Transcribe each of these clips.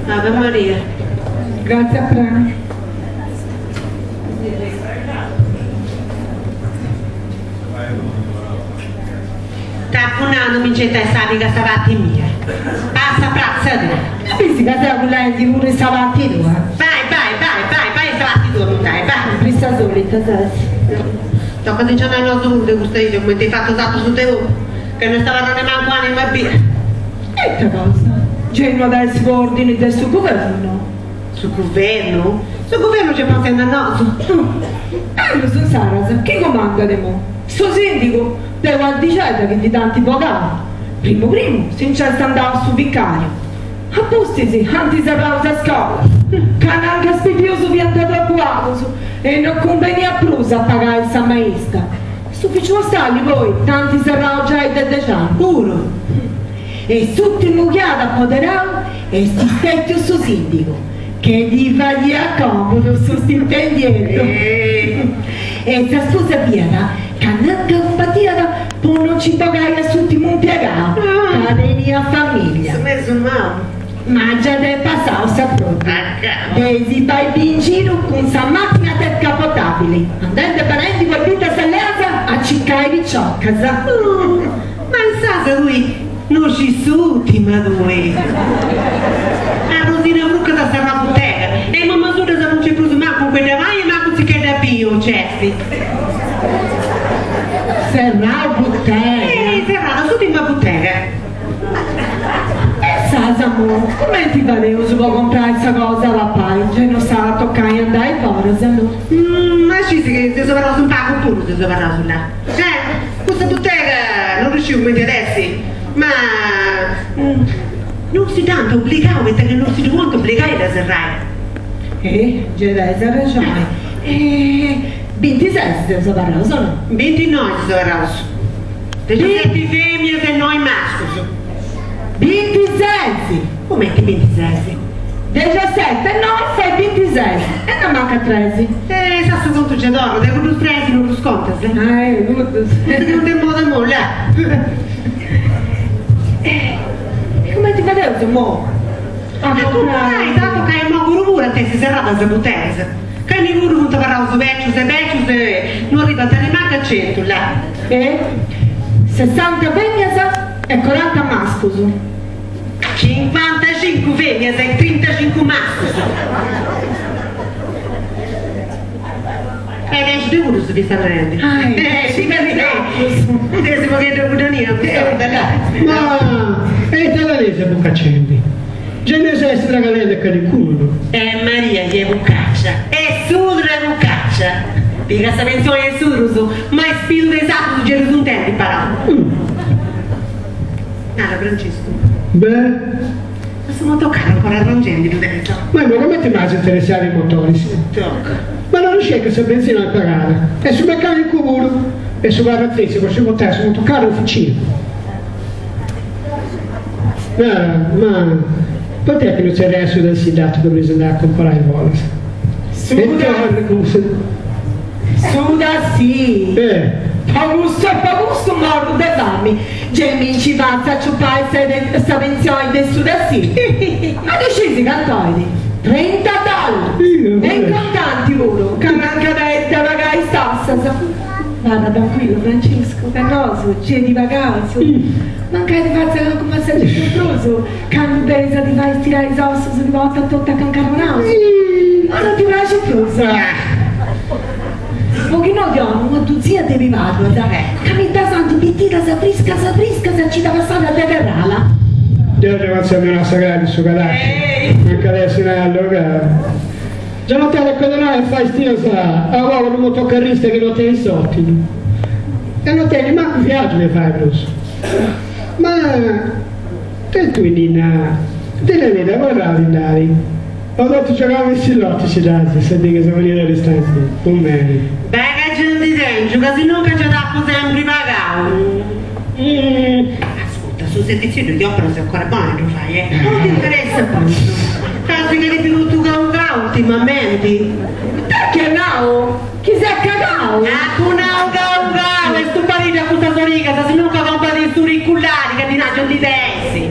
Ave Maria. Grazie prena. T'apu nau no mi nci 'etai s'àliga a sa parti mia. Passa a pratza tua. No bisi ca seu culendi puru in sa parti tua? Bai, bai, bai, bai, bai in sa parti tua a mutai, bai. Sempri sa solita ses. Tocat a nci andai nosu puru de custa 'idda cumenti eis fatu 'osatrus de 'omu, ca no est abarrau nemancu anima bia. Ita cosa? Gei no at a essi po ordini de su guvernu? Su guvernu? Su guvernu gei pensendi a nosu. Ellus insaras, chi cumandat imoi? Su sindigu? De guardixedda chi ndi dd'ant bogau. Primu primu si nc'est andau su vicariu. A pustis ant serrau sa scola, ca nanca is pipius fiant tropu pagus e no cumbeniat prus a pagai sa maista. S'uficiu postali poi dd'ant serrau giai de dex'annus. Puru. E s'ùrtimu chi at apoderau est stètiu su sìndigu, che ddi fadiat còmudu su stipendieddu. E sa scusa fiat ca nanca cumbatiat po no nci bogai a s'ùrtimu impiegau, ca teniat famìllia. Su mesu mau. Ma già dd'est passau s'apròddiu de si fai biri in giru cun sa màchina decapotabili, andendi e benendi po is biddas alleas a circai piciocas. Ma insaras tui no scis s'ùrtima tui. A Rosina Frucas at serrau butega e mama Suddas non nc'est prus mancu Cuncedda Mai e mancu Tzichedda Bio nc'est. Serrau butega? Eh, serrada s'ùrtima butega. E insaras mo, cumenti fadeus po comprai sa cosa 'e papai, gei no s'at a tocai andai foras, no? Ma scis chi seus abarraus in pagu puru seus abarraus là. Eh, custa butega non ddu sciu cumenti at essi, ma non si dd'ant obligau poita ca non si ddu podint obligai a dda serrai. Eh, gei tenis arrexoni. E bintises seus abarraus o no? Bintinoi seus abarraus. Dexaseti femias e noi mascus. Bintises! Cumenti bintises? Dexaseti e noi fait bintises e nd'amancat tresi. E sa su contu gei torrat, e cuddus tresi no ddus contas? Ah, eh, cuddus. Cussu chi non tenit moda molla. E cumenti fadeus imoi? A comporai, s'at a tocai a Moguru puru ant essi serradas is butegas. Ca innoi puru funt abarraus becius e becius e no arribant nemancu a centu, là. E sessanta femias e coranta mascus. Cincuantacincu femias e trintacincu mascus. E dexi de cuddu si fist narendi. Ai, si Dexi pogheddu cuddonia, custa là. Ma e ita la lesi abucacendi? Già nd'eus a essi tragallendi a calicunu. E Maria chi est bucaccia, est sudru 'e bucaccia. Pigat sa pensioni 'e sudrus, ma is pilus de is atrus gei ddus intendit però. Nara Franciscu. Beh? Ma su motocarru ancora arrangendi ddu tenis? Ma imoi cumenti m'as a interessai is motoris? Tocca. Ma no ddu sciei ca sa benzina est pagada, e su mecanicu puru, e su carrozzista po si portai su motocarru a oficina. Nara, ma poita est chi no tzerriais su tassi datu ca boleis andai a comporai foras? Su Su tassì! Eh! Po custu e po custu morru de fami, gei mi nci fatzu aciupai sa pentzioni de su tassì. Ma ddu scisi cantu 'olit? Trinta dollarus! E in contanti puru, ca mancat de pagai is tassas. Abarra tranquillu Franciscu, ca nosu gei ti pagaus. Mancai ti fatza cancu massageddu in prus, candu benis a ti fai stirai is ossus ti portat totu acancarronaus. Ma no ti praxit prus? Po chi no ti 'onu una duzia de pibaduas, ca mi ddas ant bitidas friscas friscas cida passada de Terraba. Deu dda fatzu a sa crabi su cadàsciu, mancai essi una allogada. Già no t'at a codenai a fai stias a uau unu motocarrista chi no tenit sorti e no tenit mancu viaggiu de fai prus. Ma e tui Nina, dinai meda abarrau ti nd'at? O totu giogau in is lotus ci dd'as sa dì chi sa benia de Aristanis cun mei? Beh ca gei ndi tengiu, ca si nunca gei t'apu sempri pagau. Ascurta, su servitziu chi operas est ancora bonu a ddu fai, eh? Non ti interessat prus. Casi ca ti totu cau cau ultimamenti. Ita as nau? Chi s'est cagau? Apu nau cau cau e stupariddu a custas origas, si nunca comporat in s'auriculari ca dinai gei ndi tessi.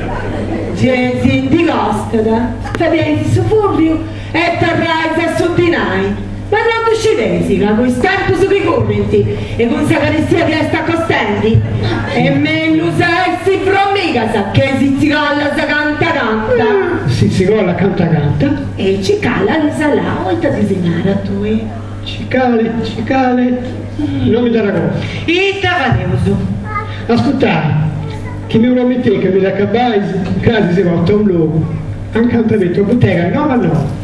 Gei si ndi costa. costat? Fadeis su fùrriu e torrais a su dinai. Ma no ddu scideis ca cun is tempus chi currint e cun sa carestia chi est acostendi, est mellus a essi fromigas che sitzigollas canta canta? Sitzigolla canta canta. E cicala Lisalà, o ita ti si narat tui? Cicale, cicale, no mi dd'arregordu. Ita fadeus? Ascurtai, chi mi promitteis ca mi dd'acabais, crasi si portu a unu logu anca ant abertu una butega noba noba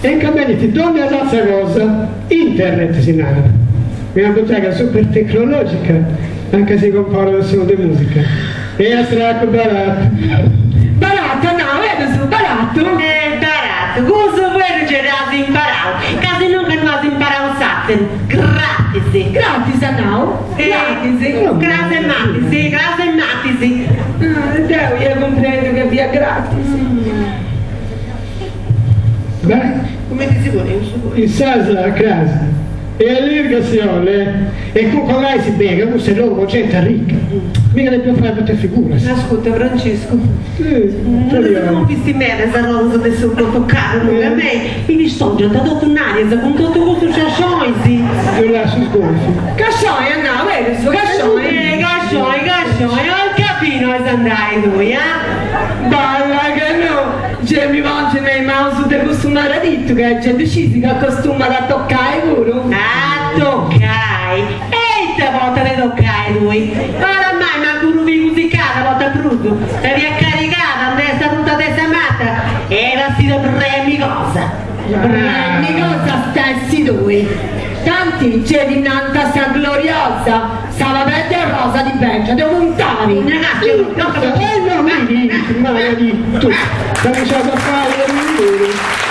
e anca bendint dònnia arratza cosa, internet si narat, una butega super tecnologica anca si comporat sonu de musica e a stracu baratu. Baratu, nau, berus, baratu. Eh, baratu, cussu fueddu gei dd'as imparau, ca si nunca no as imparau s'ateru, gratis. Gratis, at nau, gratis. Cras e matis, cras e matis. Deu ia cumprendiu ca fiat gratis. Beh. Cumenti si poneus poi. Insaras cras e allirga si 'olle e cun si beni ca custu est logu po genti arrica, miga depiu fai brutas figuras. Ascurta Franciscu, non fisti meda is arrodas de su motocarru, a mei mi pistongiant totu narias cun totu custus cascionis. Ddu lassu sgonfiu. Cascioni at nau, berus, cascioni. Eh, cascioni, cascioni, al capinu as andai tui, ah? Balla ca no, gei mi pòngiu me is manus de cussu maradittu ca gei ddu scis ca costumat a tocai puru. A tocai? E ita portas de tocai tui? Oramai mancu unu figu sicada portat prus, sa fiat carigada nd'est arruta de sa mata e bessida bremigosa. Bremigosa stessi tui. Tanti gei ti nant sa gloriosa, sa padedda arrosa ti bèngiat de muntari. Eh no mi dint, maladittu, ca mi nci as a fai erriri.